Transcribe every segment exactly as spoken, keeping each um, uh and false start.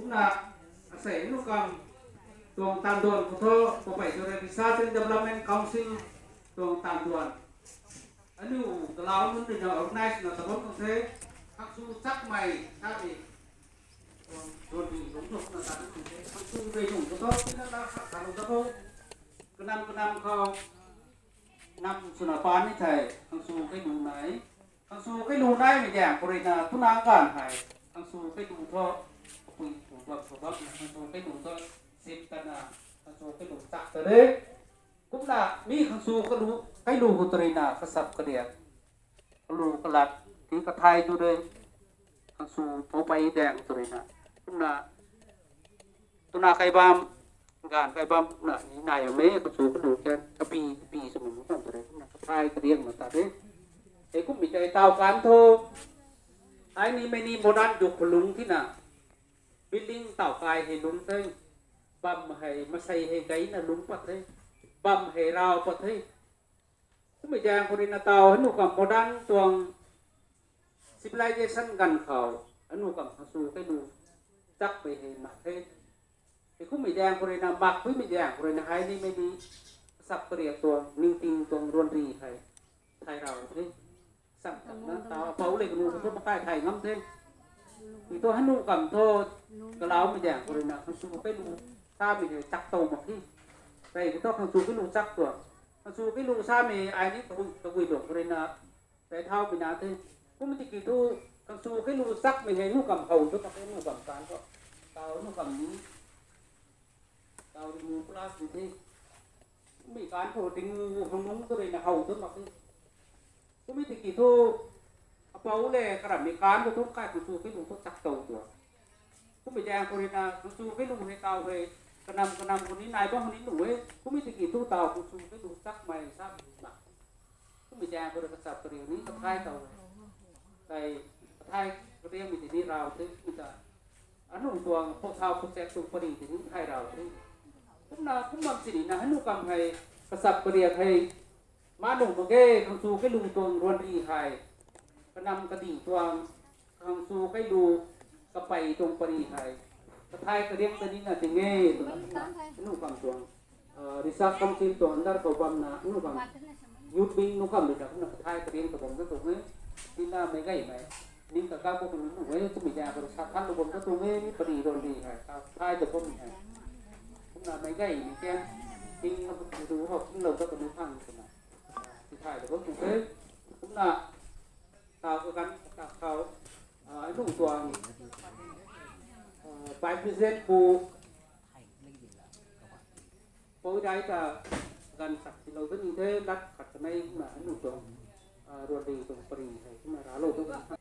Na, asei nu kam tuang tanduan khou thu, Poupei Research and Development Council tuang tanduan. Aniu galau nunc rui na organize na tabam tuang the, khangsu chakmei sa di, tuang tuang di lungc luk na ta tuang the, khangsu rui lungc khou thu, tina ta khat khat lungc ta khou, kanam kanam khou, nam swna pan ni thei, khangsu kailu nai. Khangsu kailu naimei daeng khou rui na, tuna ganv hei, khangsu kailu thu, kapui pu bam pu bam na, khangsu kailu thu, sip ta na, khangsu kailu chak ta de. Kumna, mi khangsu kailu, kailu khou ta rui na, kasap kariak, kalu kalat, ti kathai tu de, khangsu Poupei daeng khou ta rui na. Kumna, tuna kai bam, ganv kai bam, na, ni nai a me, khangsu kailu kan, kapi, kapi sw mung kan ta de, kumna, kathai kariak na ta de. Hei kummei tei taw kan thu, ai ni mei ni modern duk khou lungc thina, building taw kai hei lungc the, bam hei, masei hei gayna lungc pat the, bam hei raw pat the. Kummei daeng khou rui na taw, aniu kam modern tuang civilization ganv khou, aniu kam khangsu kailu chakmei hei mak the. Hei kummei daeng khou rui na, mak puimei daeng khou rui na, hei ni mei ni, kasap kariak tuang, ningting tuang ruanri hei, thai raw the. Sam tam na, taw apou le kanu khou thu makai thai ngam the. Ni thu hanu kam thu, galaumei daeng khou rui na, khangsu kailu samei hei chak tow mak khe. Tei khou thu khangsu kailu chak tuang. Khangsu kailu samei ai ni kabui, kabui luang khou rui na, tei thaumei na the. Kum tiki thu, khangsu kailu chakmei hei nu kam how thu mak khe, nu kam kan thu. Taw nu kam ni, taw ringu plus ni the. Kummei kan khou ringu hangnung tu rui na how tu mak khe. Kummei tiki thu, apou le karamhmei kan khou thu kai khangsu kailu thu chak tow tuang. Kummei daeng khou rui na khangsu kailu hei taw hei, kanam kanam khou ni nai bam khou ni nuh e. Kummei tiki thu taw khangsu kailu chakmei sa mak. Kummei daeng khou rui kachap kariu ni kathai tow e. Tei kathai kariamei tei ni raw the, kummei ta. Anu tuang khou thau khou chek tuang pari tei ni thai raw the. Kumna kum bam sini na hanu kam hei, kachap kariak hei, ma nuh mak ge, khangsu kailu tuang ruanri hei, kanam kadih tuang, khangsu kailu kapei tuang pari hei, kathai kariak ta ni na ting e, twna, anu kam tuang, research council tuang under khou bamna, anu kam, youth wing nu kam rui ta kumna kathai kariak ta bam ta tuang e, tina meic gaymei, ning ta kap khou nu e, twmei ta khou sa than lu bam ta tuang e, mi pari ruanri hei, kathai ta bammei hei. Kumna meic gaymei kan, ting na bam tu hou, tinglou ta kanu thang twna, tithai ta bam tuang e. Kumna, taw kaganv ta khou, anu tuang, Vice President pu, pou dai ta ganv sak tilou ta ni the, lat khat kanei kumna anu tuang, ruanri tuang pari hei kumna raclou ta.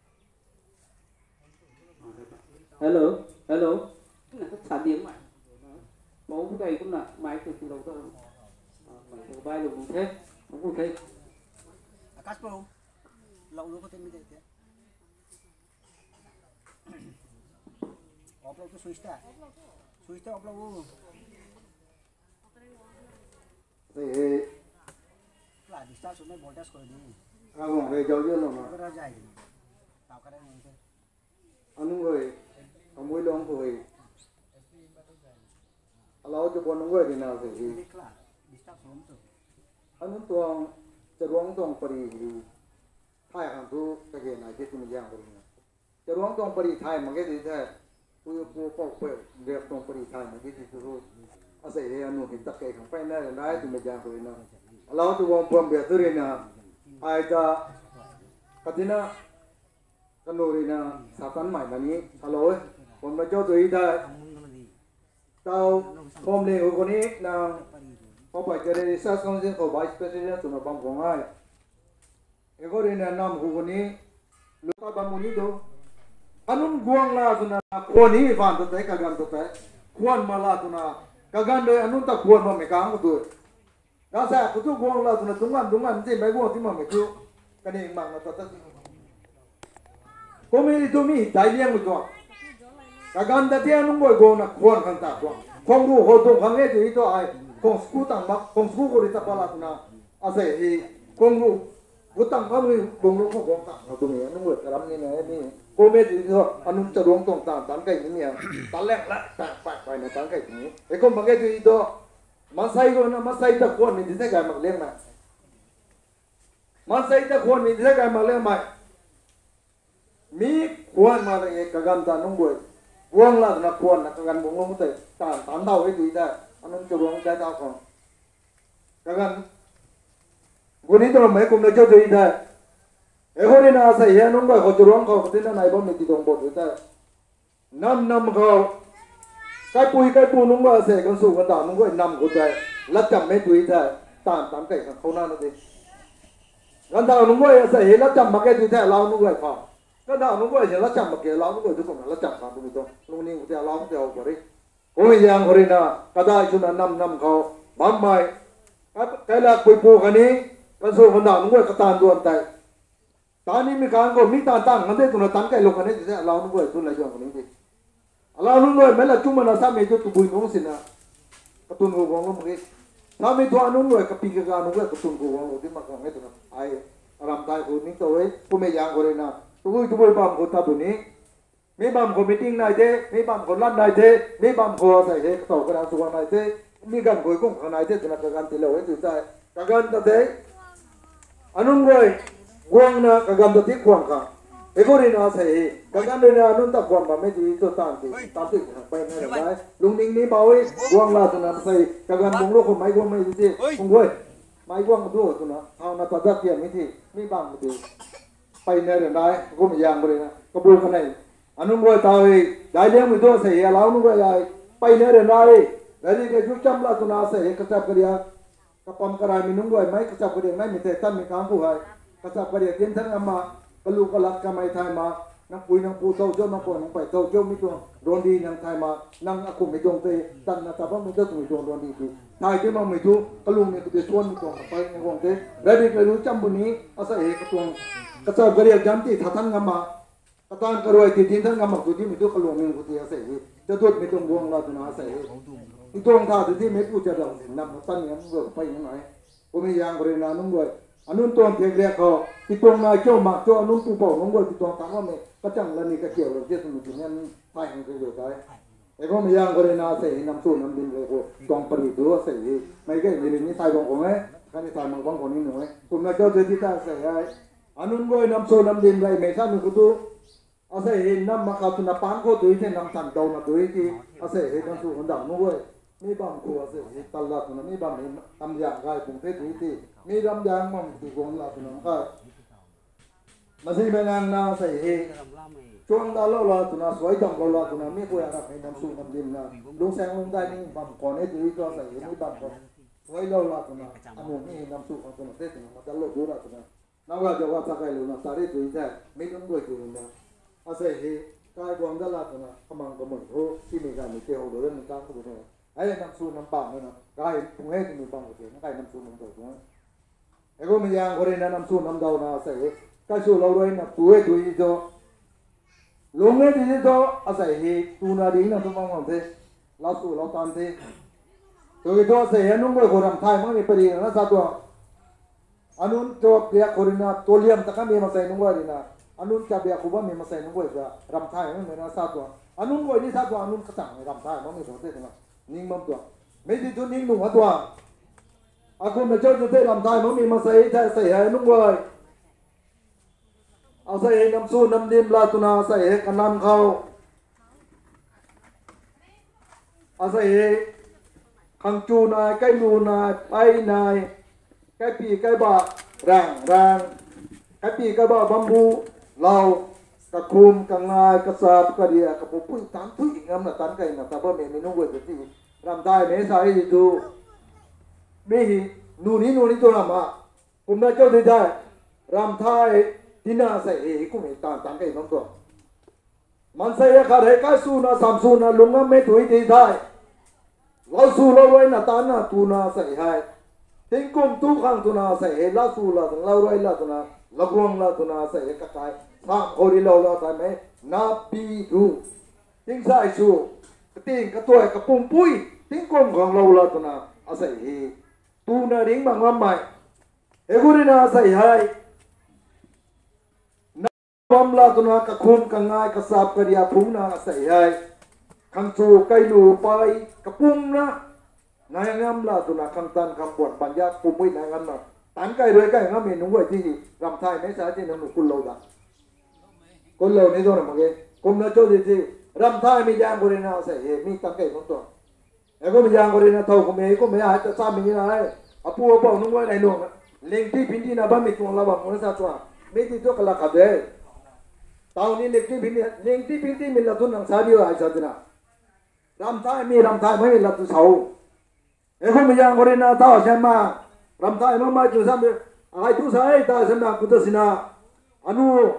Hello, hello. Na khat sa diang mei. Pou dai kumna mei tu tilou ta. Mei tu bailou ni the. Pou the. Akash pou. Lou lou khou tei mi de te. Off lou tu switch ta. Switch ta off lou. Hei hei. Kala discharge swmei voltage khou di. Ravguangc hei zauzianlou na. Kara zai di. Taw kara nang te. Anunc guay, Kamui Luang khou hei. Alau Chabuan nunc guay rui na hei hei. Kala discharge swmei tu. Anunc tuang, Charuang tuang pari hei. Thay khang thu kage nai the twmei zaeng khou rui na. Charuang tuang pari thay mak ge di the. Pui pu pou pe, rap tuang pari thay mak ge di thu. Asei hei anu hei tak kei khang peyna nai twmei zaeng khou rui na. Alau Chabuan puam bia tu rui na. Ai ta, katina, kanu rui na, sa tanmei na ni salou e. Puam na zauc tu e the. Taw, phwamling khou ni na, Poupei Research Council khou Vice President swna bam khwan e. Hei khou rui na nam khou ni, lu ta bam khwan ni tu. Anunc guang la twna khwan ni van ta tei, kaganv ta tei. Khwan ma la twna, kaganv rui anunc ta khwan bammei kang khou tu. Gasa khou tu guang la twna dungc ganv dungc ganv ti mei guang ti makmei tu. Kani mak na ta ta ti. Kum e tu mi dai liangmei tuang. Kaganv ta ti anunc guay guang na khwan khang ta tuang. Khwang ru khou tuang khang e tu i tu ai. Khwang school tang mak, khwang school khou rui ta pa la twna. Asei hei khwang ru. Gu tang kham ni bung lu khou guang tang na tu ni, anunc guay karam ni na ni. Kum e tu tho, anunc charuang tuang tan, tan kai ni ni a. Tan lek la, tan pai pai na tan kai ni. E kum bang e tu tho. Maansei guay na, maansei ta khwan ni di the kai mak liang na. Maansei ta khwan ni di the kai mak liang mai. Mi khwan ma la e kaganv ta nunc guay. Guang la na khwan na kaganv bung lu tei, tan, tan dau e tu tei. Anunc charuang kai ta khwan. Kaganv. Gu ni tuang mei kum na cho tu tei. E khou ni na sei he nunc guay khou charuang khou kati na nai bam ni ti tuang bot tu tei. Nam nam khou. Kaipui kaipu nunc guay sei kan su kan da nunc guay nam khou tei. Lat cham mei tu tei. Tan, tan kai kan khou na na di. Kan da nunc guay sei he lat cham mak ke tu tei lau nunc guay khou. Kan da nunc guay sei lat cham mak ke lau nunc guay tu kum na lat cham kan tu mi tuang. Lungning khou tei lau khou tei hou pari. Kum e yang khou rui na, kadai swna nam nam khou, bammei, kai, kailak puipu khatni, kan su kan da nunc guay katan duan tei. Tan ni mi kan khou, mi tan tan kan de twna tan kai lou kan e, tei alau nunc guay tun la yuang kan e di. Alau nunc guay, mei la chumna samei tu tabui nunc sina, katun khou guang lou mak e. Samei thu anunc guay, kapi kaga nunc guay, katun khou guang lou di mak kan e twna, ai, aram thai khou ni tow e, kum e yang khou rui na, tabui tabui bam khou ta bu ni, mi bam khou meeting nai the, mi bam khou lat nai the, mi bam khou sei he katow kana suan nai the, mi ganv khou kum kha nai the twna kaganv tilou e tu tei. Kaganv ta the. Anunc guay, guangna kaganv ta ti khwan kha. E khou rui na sei he, kaganv rui na anunc ta khwan bam e tu tu tan ti, tan ti khang pai na ra nai. Lungning ni bau e, guang la twna sei, kaganv bung lu khou mei guang mei tu ti, kum guay. Mei guang tu twna, thau na ta dat tiam mi ti, mi bam tu. Pai na ra nai, kum e yang khou rui na, kabu kanei. Anunc guay ta e, dai liang mi tu sei he, alau nunc guay ai, pai na ra nai, gari ka ju cham la twna sei he, kachap kariak, kapam karai mi nunc guay mei kachap kariak nai mi tei tan mi kang bu hai, kachap kariak tin thang ama, kalu kalat kamei thai ma, nang pui nang pu tow cho, nang pui nang pai tow cho mi tuang, ruandi nang thai ma, nang akum mi tuang tei, tan na ta bam mi tu twmei tuang ruandi ti. Thai ti mak mi tu, kalung ni kati suan mi tuang, kapai ni guang tei, gari ka ju cham bu ni, asei he katuang, kachap kariak jam ti tha thang ama, Katan karuai ti tin tan ngam mak tu ti mi tu kalung ning khou ti asei hi. Chadut mi tuang guang la twna asei hi. Ti tuang tha tu ti meipu chadau nam tan ngam guay pai nunc nai. Kum e yang khou rui na nunc guay. Anunc tuang thek riak khou. Ti tuang nai cho mak cho anunc pupouc nunc guay ti tuang tan ngam e. Kachang la ni kakiau lou ti tu mi ti nian pai hang kazau tai. E kum e yang khou rui na asei hi nam su nam din rui khou. Tuang pari tu asei hi. Mei kai mi rui ni thai bang khou e. Kani thai mak bang khou ni nu e. Kum na cho tu ti ta asei hai. Anunc guay nam su nam din rui mei sa nu khou tu. Asei hei nam mak kha twna pang khou tui the, nam tan dau na tui ti. Asei hei kan su kan dam nu e. Mi bam khou asei hei tal la twna mi bam hei tam liang gay pung the tui ti. Mi ram liang bam ti guang la twna kai. Masi mei ngang na asei hei. Chuang da lou la twna, suai dam lou la twna, mi guay a ram hei nam su nam dim na. Lung seng lung dai ning bam khwan e tui tu asei hei mi bam khou. Suai lou la twna, amu mi hei nam su kan twna the twna, ma dal lou du la twna. Nau ga jauh ga ta kai luna ta ri tui the, mi nunc guay tui na. Asei hei, kai guang da la twna, kamang kamei ho, ti mi ga mi te ho lou da mi kang khou na. Ai nam su nam bam na, kai pung hei tui mi bam khou te, kai nam su nam dau twna. Hei kum e yang khou rui na nam su nam dau na asei hei, kai su lou rui na tu e tui zo. Lung e tui zo, asei hei, tu na ring na tu bam khang the, lau su lau tan the. Tui tu asei hei, nunc guay khou ram thay mak ni pari na sa tuang. Anunc chap biak khou rui na, tualiam ta kamei masei nunc guay rui na, anunc chap biak khou bammei masei nunc guay ta, ram thay makmei na sa tuang. Anunc guay ni sa tuang, anunc kachang ram thay makmei tuang te twna, ning bam tuang. Mei ti tu ning nung a tuang. Akumna cho tu te ram thay makmei masei the sei hei nunc guay. Asei hei nam su nam dim la twna asei hei kanan khou. Asei hei khang chu nai, kai lu nai, pai nai, kaipi kaiba, rang rang, kaipi kaiba bambu, lau, kakhum, kangai, kachap, karia, kapupui, tan thui ngamna tan kai na ta bammei mi nunc guay ta ti. Ram thay mei sa hei tu. Mi hei, nu ni nu ni tu ram a. Kumna cho ti dai. Ram thay, tina sei hei, kum hei tan tan kai bam tuang. Maansei akhat hei kai suna, sam suna, lung ngammei tui ti thei. Lau su lou rui na tan na tuna sei hei. Tingkum tu khang tuna sei hei, lau su la, lau rui la tuna, laguang la tuna sei hei kakai. Sam khou ri lou la thaymei, na pi ru. Tingsai su, kating katuai kapumpui, tingkum khang lou la tuna, asei hei. Tuna ring mak ngammei. Hei khou rui na asei hei. Pam la twna kakhum kangai kachap karia phungna asei hei. Khang chu kailu pai kapumna. Nai ngam la twna khang tan khang buan ban ya pumui nai ngam na. Tan kai rui kai ngam mi nunc guay ti hi. Ram thay mei sa ti nunc nu kun lou da. Kun lou ni do na mak ge. Kumna cho di ti. Ram thay mi yang khou rui na asei he. Mi tan kai nunc tuang. E kum yang khou rui na thow kum e kum e ai ta sa mi ni na ai. Apu apou nunc guay nai nung. Ling ti pin ti na bam mi tuang la bam na sa tuang. Mi ti tu kala khat de. Tau ni ling ti pin ti, ling ti pin ti mi la tu nang sa di ai sa ti na. Ram thay mi ram thay mei la tu sau. E kum yang khou rui na tau sa ma. Ram thay ma mai tu sa mi. Ai tu sa ai ta sa na ku ta si na. Anu.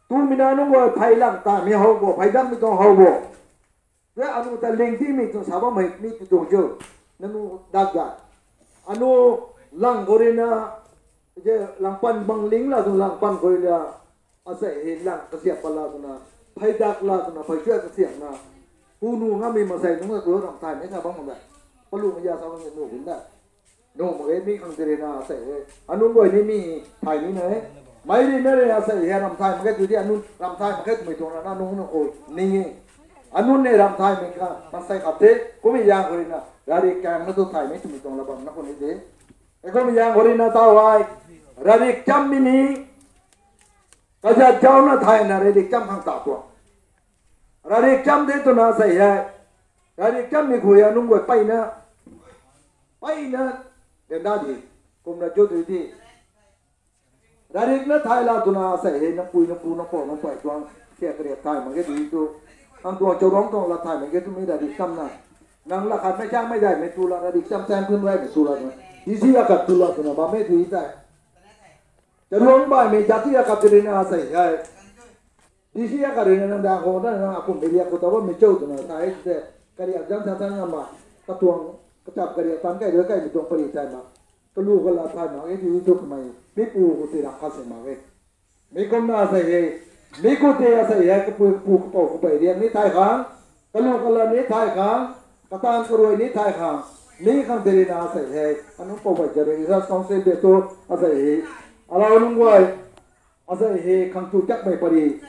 Tu mi na nunc guay phey lang ta mi how bo, phey dang mi tuang how bo. Re anu ta ling di mi tuang sa bam hei mi tu tuang cho. Nanu dat ga. Anu lang khou rui na, je lang pan bang ling la tu lang pan khou rui la. Asei hei lang kasiap pa la tu na, phey dak la tu na, phey chuat kasiap na. Hu nu ngam mi masei nunc guay khou ram thay mei sa bam hang da. Palu maya sa bam nu bun da. Nung mak ge mi khang tiri na asei he. Anung guay ni mi thay ni na he. Mei ri na re asei he ram thay mak ge tu di anun ram thay mak ge twmei tuang na nung na khou ning e. Anun ne ram thay mei kha, masei khat the, kumei yang khou rui na, rari kang na tu thay mei twmei tuang la bam na khou ni de. E kumei yang khou rui na tau ai, rari cham mi ni, kazat jau na thay na rari cham khang ta tuang. Rari cham de tu na asei he. Rari cham mi khou ya nung guay pey na, pey na, den da di, kum na jo tu di. Rari na thay la tu na asei he, na pui, na pu, na pou, na pey tuang, sia kariak thay mak ge di tu. Ang tuang chaurong tuang la thay mak ge tu mi rari cham na. Nang la khat mei chang mei dai mei tu la, rari cham chang pun dai mei tu la tu na. Di si la khat tu la tu na, bam mei tu di tai. Charuang bai mei jati la khat tiri na asei he. Di si a kari na nang dang khou na nang akum area khou ta bam mi cho tu na sa e te. Kari a jang sa sa na ma. Katuang kachap kari a tan kai rui kai mi tuang pari tai ma. Kalu kala thay ma e di tu kamei. Mi pu khou ti rak khat sei ma e. Mi kum na asei he. Mi khou ti asei he kapu pu kapou kapai riak ni thay khang. Kalu kala ni thay khang. Katan karuai ni thay khang. Mi khang tiri na asei he. Anung pou bai jari isa song se be tu asei he. Alau nung guay. Asei he khang tu chakmei pari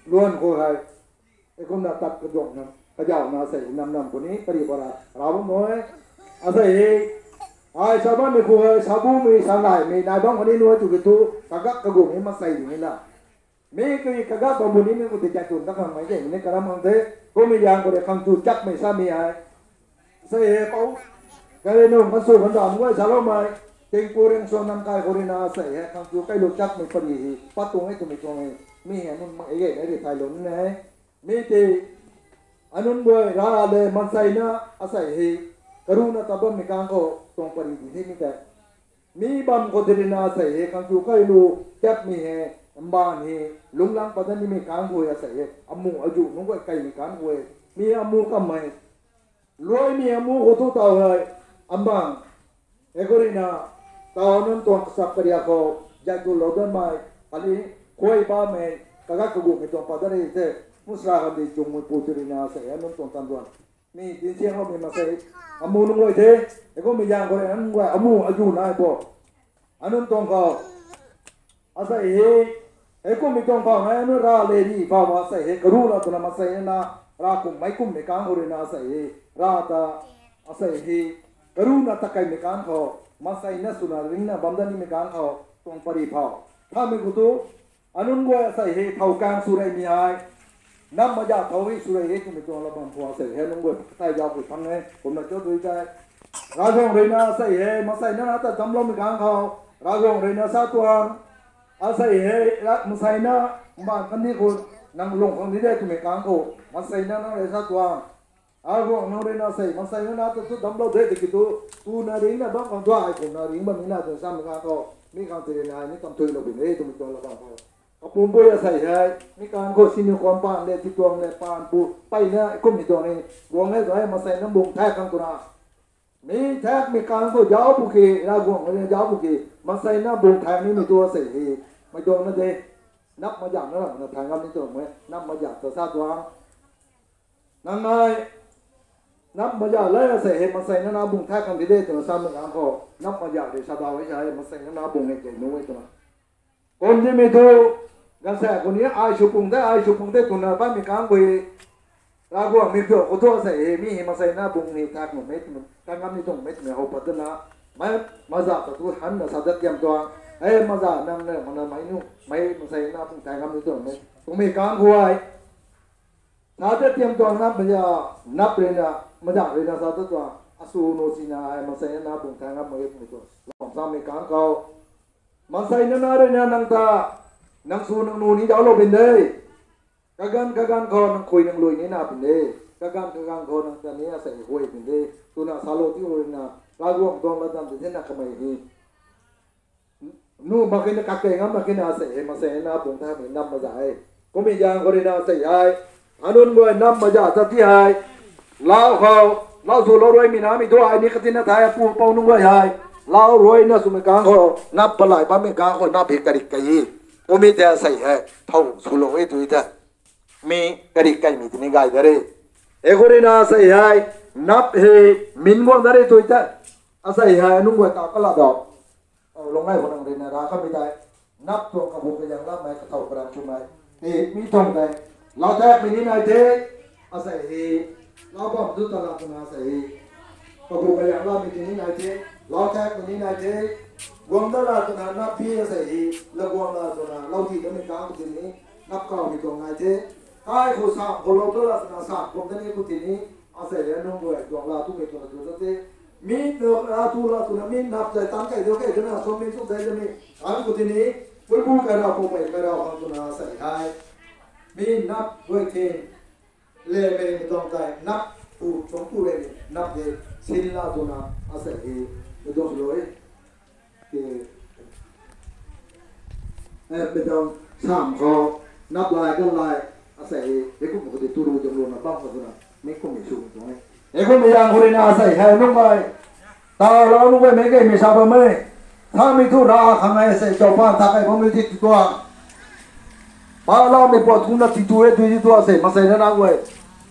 luan khou hei. E kumna tat kaduang na, kajau na asei nam nam khou ni pari para rau bam nui. Asei he, ai sa bam mi khou hei, sa bu mi, sa nai mi, nai bam khou ni nui tu ki tu, kagak kagu mi masei di ni la. Mi ki kagak bam bu ni mi khou ti chai tun ta khang mei de, mi ni karam khang de, kumei yang khou de khang tu chakmei sa mi ai. Sei he pou. Kari nu, masu khan dam guay sa lou mei. Tingpu ring suan nam kai khou rui na sei he, khang chu kai lu chakmei pari hi. Pat tuang e twmei tuang e. Mi he anun mak e e ri thai lou ni ne. Mi ti. Anun guay ra le mansei na asei he. Karu na ta bam mi kang khou tuang pari di the mi te. Mi bam khou tiri na asei he, khang chu kai lu chakmei he. Mban he. Lunglang pat na ni mi kang khou asei he. Amu aju nunc guay kai mi kang khou e. Mi amu kam mei. Luai mi amu khou tu tau hei, ambang. E khou rui na, tau nunc tuang kachap karia khou, jai tu lou dan mei, kali, khuay ba mei, kagat kagu mei tuang pa da ri the, musra kan di chung mui pu tu rui na sei, nunc tuang tan duan. Mi, din siang hou mi masei, amu nunc guay the, e khou mi yang khou rui, nunc guay, amu, aju nai bo. Anun tuang khou. Asei he, e kum mi tuang khou, e anun ra le ni, pa ba asei he, karu la tu na masei na, ra kum mei kum mei kang khou rui na asei he, ra ta, asei he, karu na ta kai mei kang khou, masei na sw na ring na bam da ni mei kang khou, tuang pari phou. Tha mei khou tu, anun guay asei he, thau kang sw rei mi hei. Nam maza thau hei sw rei he, kum mi tuang la bam khou asei he, nunc guay katai zau khou phang e, kum na cho dui tai. Ravguangc rui na asei he, masei na na ta dam lou mei kang khou. Ravguangc rui na sa tuang. Asei he, ra, masei na, mban kan ni khou, nang lung khang ni de twmei kang khou. Masei na na rui sa tuang. Ravguangc nang rui na sei, masei na na ta tu dam lou de tiki tu, tu na ring na bam khang tu ai khou na ring bam ni na tu sa mei kang khou. Mi khang tiri na ni tam tui lou bun e twmei tuang la bam khou. Kapum bui asei hei, mi kang khou sini khwan pan le, ti tuang le, pan bu, pey na, kum mi tuang ni, guang le, zai masei na bung thak khang tu na. Mi thak mi kang khou zauc bu ki, Ravguangc le zauc bu ki, masei na bung thak ni mi tu asei hei, mei tuang na de, nap maza na ram na thak ngam ni tuang mei, nap maza ta sa tuang. Nang ai, nap maza le asei hei, masei na na bung thak khang di de tu na sa mei kang khou, nap maza de sa dau hei sa hei, masei na na bung hei kei nu hei tu na. Kum di mi tu, Ganvsaekc khou ni ai sw pung the, ai sw pung the twna bammei kang khou, Ravguangc mei kiu khou thu asei hei mi hei maansei na bung ni thak nuh mei twmei, thak ngam ni tuang mei twmei how pat dana, mei maza ta tu han na sa dat tiam tuang, hei maza nang na mana mei nu, mei maansei na bung thak ngam ni tuang mei twmei kang khou ai sa dat tiam tuang na maza, nap rui na, maza rui na sa dat tuang, asu nu sina hei maansei na bung thak ngam mei twmei tuang lam samei kang khou, maansei na na rui na nang ta, nang su nang nu ni dauclou bin de. Kaganv kaganv khou nang khui nang lui ni na pun de. Kaganv kaganv khou nang ta ni asei huay pun de twna salou ti rui na, Ravguangc tuang latdanv tei thena kamei ni nu mak khe na, kak key ngam mak khe na asei hei maansei na bung thamei nam maza e. Kummei zaeng khou rui na asei hei, anunc guay nam maza ta ti hei, lau khou, lau sw lou ruimei namei tu ai ni katina thei apu pou nunc guay hei, lau rui na swmei kang khou nap palai bammei kang khou nap hei karik key e. Kummei tei asei hei thow swlou e tui the. Mi karik keymei tini gay da re. E khou rui na asei hei, nap hei min guang da re tui the. Asei hei anunc guay ta kala dau, o, lung ngai khou nang rui na ra kamei tei, nap tuang kabu kayang lamei kathow karang swmei, e, mi tuang tei, lau thakmei ni nai the. Asei hei, lau bam tu ta la twna asei hei, kabu kayang lamei tini nai the, lau thakmei ni nai the. Guang da la twna nap phi asei hei, la guang la twna lau ti tamei kang khou tini, nap kawmei tuang nai the. Kai khou sa khou lou da la twna sa guang da ni khou tini, asei hei anunc guay tuang la twmei tuang tu ta the. Mi, a, tu la twna mi nap tei tang key dou key twna swmei tu tei twmei kang khou tini, puipu kai ra, poupey kai ra khang twna asei hei, mi nap guay the. Lemei tuang tei nap, pu tuang pu le nap de, sin la twna asei hei, mi tuang lou e. Ti, e, mi tuang sam khou, nap lai gan lai, asei hei, hei kum khou ti turu tuang lou na bam khou twna, mi kummei sw tuang e. Hei kummei zaeng khou rui na asei hei nunc guay, ta lau nunc guay mei keymei sa bam e. Samei thu ra khang e asei, zaupan tha key bammei ti tuang, pa laumei puat thuna ti tu e tui ti tuang asei, maansei na na guay,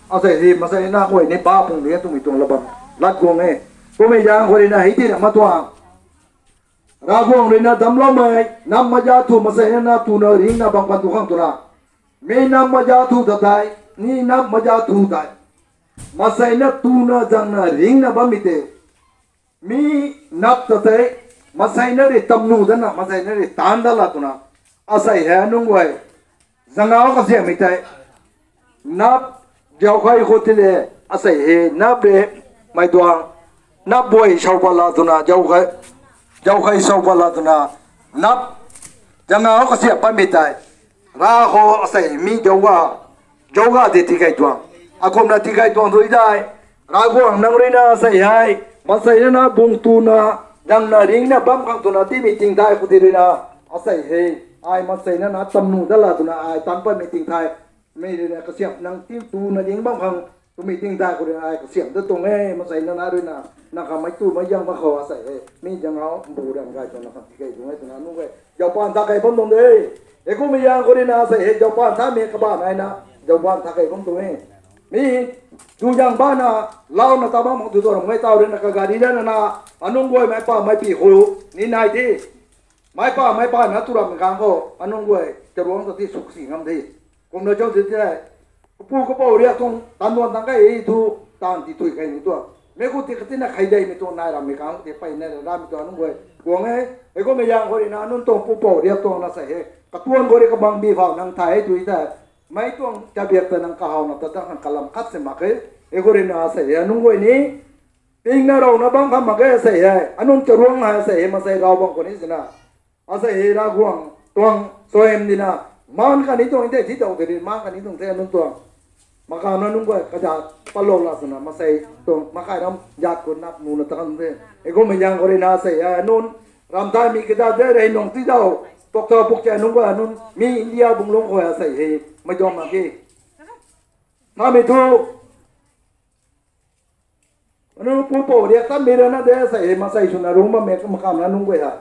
asei hei, maansei na guay ni pa pung ni e twmei tuang la bam, lat guang e. Kummei zaeng khou rui na hei ti na ma tuang, Ravguangc rui na damcloumei, nap maza thu maansei na na tuna ringcna bam kan tu khang twna, mi nap maza thu ta tei, ni nap maza thu tei, maansei na tuna zangna ringcna bammei tei, mi nap ta tei, maansei na rui tamnu dana, maansei na rui taanv dat la twna, asei hei anunc guay, zangau kaziammei tei, nap, zaukhei khou ti le, asei hei nap re, mei tuang, nap buay sau pat la twna, zaukhei, zaukhei sau pat la twna, nap, zangau kaziap patmei tei, ra khou asei mi zauga, zauga ti tikei tuang, akumna tikei tuang tui tei, Ravguangc nang rui na asei hei, maansei na na bung tuna, zangna ringcna bam khang twna timei ting thei khou ti rui na, asei hei, ai maansei na na tamnu dat la twna ai taanv patmei ting thei, mei rui na kasiamh nang ti tuna ring bam khang, twmei ting thei khou rui na ai kasiamh dat tuang e, maansei na na rui na, nang khang mei tu mei zang bam khou asei hei, mi zangau mbu ram gay twna khang tikei tuang e twna nunc guay, zaupan tha key bam tuang de. Hei kummei zaeng khou rui na asei hei, zaupan thamei kabah nai na, zaupan tha key bam tuang e. Mi, tu zang bana, launa ta bam khang tu tuang mei tau rui na kagari dana na, anunc guay mei pa mei pi khou, ni nai the. Mei pa mei pa na tu rammei kang khou, anunc guay, charuangc ta ti suk si ngam the. Kumna chau ti tei, kapu kapou riak tuang, tan duan tang key thu, taanv ti tui key ni tuang. Mei khou ti katina khei deimei tuang nai rammei kang khou ti peyna ramei tuang anunc guay, guang e. Hei kummei zaeng khou rui na anunc tuang pupou riak tuang na asei hei, katuan khou rui kabang bi phau nang thay e tui tei, mei tuang chabiak ta nang kahawna ta ta khang kalam khat si mak khe. Hei khou rui na asei hei anunc guay ni, pingna rouna bam khang mak khe asei hei, anunc charuangc hei asei hei, maansei rau bam khou ni sina, asei hei Ravguangc tuang suaihiam dina, maan kani tuang tei, thi dau tei ri, maan kani tuang tei anunc tuang, makamna nunc guay kazat patlou la twna, maansei tuang makai ram zat khou nap nuna ta kan the. Hei kummei zaeng khou rui na asei hei anunc, ramthaimei kazat de rei nung ti dau, pukta pukcha nunc guay anunc, mi India bung lungc khou asei hei, mei tuang mak khe. Samei thu, anunc pupou riak tanmei rana de asei hei, maansei swna rung bammei makamna nunc guay hei,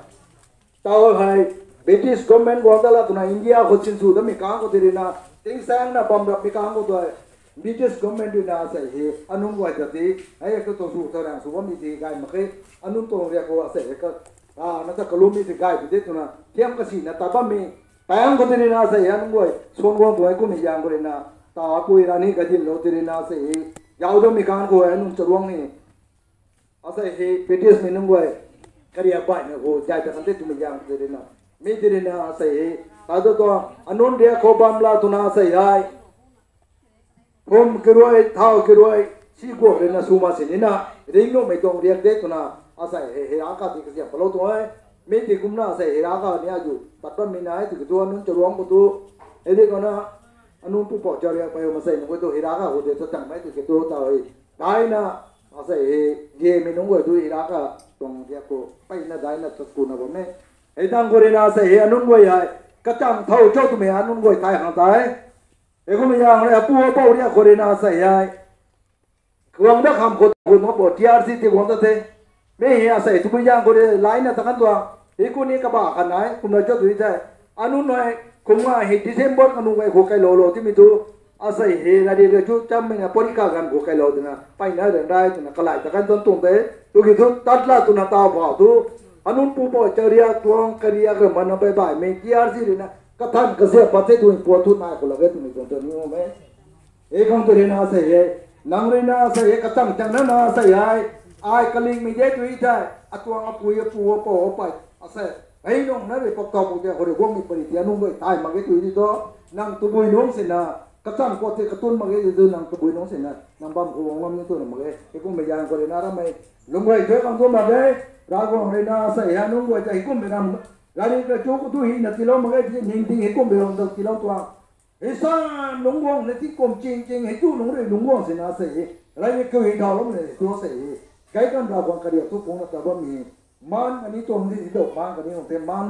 tau hei, British government guang dat la twna India khou sinsw datmei kang khou ti rui na, tingsaengna bam rapmei kang khou tei, British government rui na asei hei anunc guay ta ti, hei ka tuang sw ta rang sw bammei ti gay mak khe, anunc tuang riak khou asei hei ka, a, na ta kalummei ti gay pi de twna thiam kasina ta bammei Tang khou tei rina asei hei nunc guay suan guang tuang e, kummei zaeng khou rina ta apui rani kadinlou tei rina asei hei zauc dammei kan khou hei nunc charuang ni asei hei British mei nunc guay kariak baihmei khou zay ta kan the twmei zaeng khou tei rina, mi tei rina asei hei ta tu tuang anunc riak khou bam la twna asei hei phum kiruai, thau kiruai, si guak rina sw ma sini na, ringnuhmei tuang riak de twna asei hei hei raka ti kasiam palou tuang e. Mi ti kumna asei hei raka ni azu tat bammei nai ti kitu anunc charuang khou tu, hei di kana anunc pupouc chariak pei masei nunc khou tu hei raka khou de ta tangmei ti kitu ta hei daina asei hei gemei nunc guay tu hei raka tuang riak khou peyna daina tat kuna bam e. Hei tang khou rina asei hei anunc guay hei kachang thau cho twmei anunc guay thay khang tei. Hei kummei zaeng rui apu apou riak khou rina asei hei guang dat kham khou gu ma bo T R C ti guang dat the. Mi hei asei tabui zaeng khou rui laina ta kan tuang. Hei ku ni kaba khat nai kumna cho tui the. Anunc hei kumna hei December kanu gay khou kailoulou timei tu asei hei rari rui chu chammei na porika ganv khou kailou twna peyna ryanrai twna kalai ta kan tuang tuang de. Tu ki thu tat la twna taw phau tu anunc pupouc chariak tuang kariak ramana baih baihmei T R C rui na kathan kasiam pat the twmei puat thu nai khou lak e twmei tuang ta ni o me. Hei khang tei rina asei hei, nang rui na asei hei kachang chang na na asei hei, ai kalingmei de tui thei atuang apui apu apou apei asei hei nung na rui pak tau pu te khou rui guangmei pari ti anunc guay thay mak ge tui di tu, nang tabui nungc sina kachang pat the katun mak ge tui tu nang tabui nungc sina nang bam khou guang lam ni twna mak ge. Hei kummei zaeng khou rina ramei lungc guay tei khang tu mak ge. Ravguangc rui na asei hei anunc guay ta hei kummei ram rari kachu khou tu hei na tiilou mak ge ti ning ting hei kummei ram ta tiilou tuang. Hei sa lungc guang na ti kum ching ching hei chu lungc rui lungc guang sina asei hei rari kau hei thau loumei na tu asei hei gay kan Ravguangc kariak thu phungna ta bammei maan kani tuang di di dou maan kani nung the maan,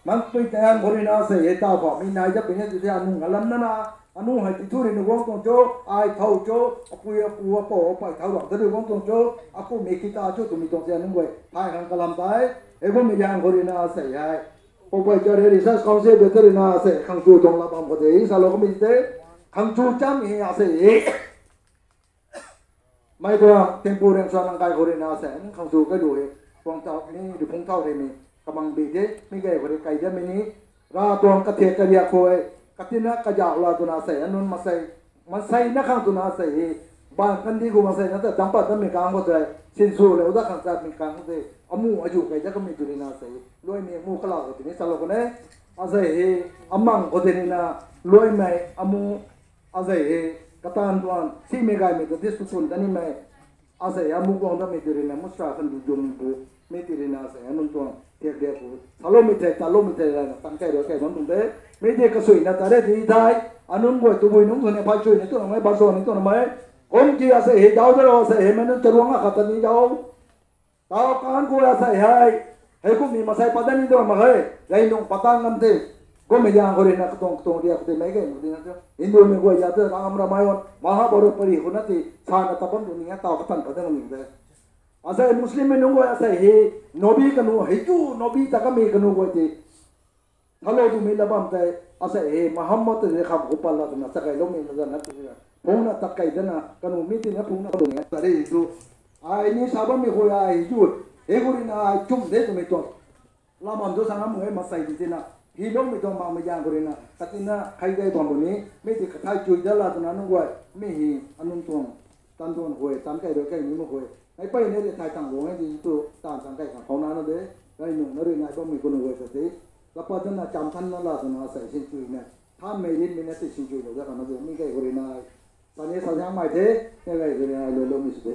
maan pui tang khou rina asei hei ta phoumei nai dat pui na ti the anunc alam na na, anunc hei ti thu rui na guang tuang cho, ai thau cho, apui apu apou apei thau rang ta rui guang tuang cho, akummei kita cho twmei tuang se anunc guay thay khang kalam tei. Hei kummei zaeng khou rina asei hei Poupouc Chariak Research Council bete rui na asei khang chu tuang la bam khou tei salou kamei tei khang chu cham hei asei hei mei tuang tempu riang suan nang kai khou rui na asei khang chu kai lu hei tuang thau ni ri phung thau hei mi kamang bi the mi gay khou rui kai damei ni ra tuang kathe kariak khou hei katina kazauh la twna asei anunc masei masei na khang twna asei hei ban kandi khou masei na ta dam pat damei kang khou tei sinsw lou dat khang tatmei kang khou tei amu azu kai dat kamei tu rui na asei luaimei amu kalau khou tini salou khou ne asei hei amang khou tei rui na luaimei amu asei hei katan tuang simei gaymei ta dis tu tun tanimei asei amu guang damei ti rui na musra khan du jung bu mi ti rui na asei anunc tuang thiak diak khou saloumei thei taloumei thei rana tang kai rui kai bam tuang de. Mi ti kasuina ta re ti thei anunc guay tabui nungc khou ni phay chuina twna mei bazo ni twna mei kum ti asei hei dau da rou asei hei mei nunc charuang akhat ta ni dau tau kan khou asei hei hei kummei masei pat dat ni twna mak hei rey nung pat tang ngam the. Kummei zaeng khou rui na katuang katuang riak khou tei mei gay mak ti na tu Hindumei guay za tu Ram Ramayan Mahabharat pari khou na ti sana ta bam tu ni a tau katan pat dat ngam ni de. Asei Muslimmei nunc guay asei hei Nabi kanu hei chu Nabi ta kamei kanu guay tei thalou twmei la bam tei asei hei Muhammad tei kham khou pat la twna chakailoumei la zan na ti phungna tat kai dana kanu mi ti na phungna kanu ni ta re tu ai ni sa bammei khou ai chu hei khou rui na ai chum de twmei tuang lam bam tu sa ngam mak e masei ti tina hyloumei tuang makmei zaeng khou rui na katina khai gay bam bu ni mi ti kathai chui dat la twna nunc guay mi hei anunc tuang tan tuang khou tan kai rui kai ni mak khou mei pey ni ri thai tang guang e ti tu taanv tang kai khang khou na na de rey nung na rui nai bammei kanu guay ta tei la pat dana cham than na la twna asei sinchui na thanmei rinmei na tei sinchui lou dat khang na de mi gay khou rui nai sa ni sa ziangmei the, mi gay khou rui nai luailoumei sw de.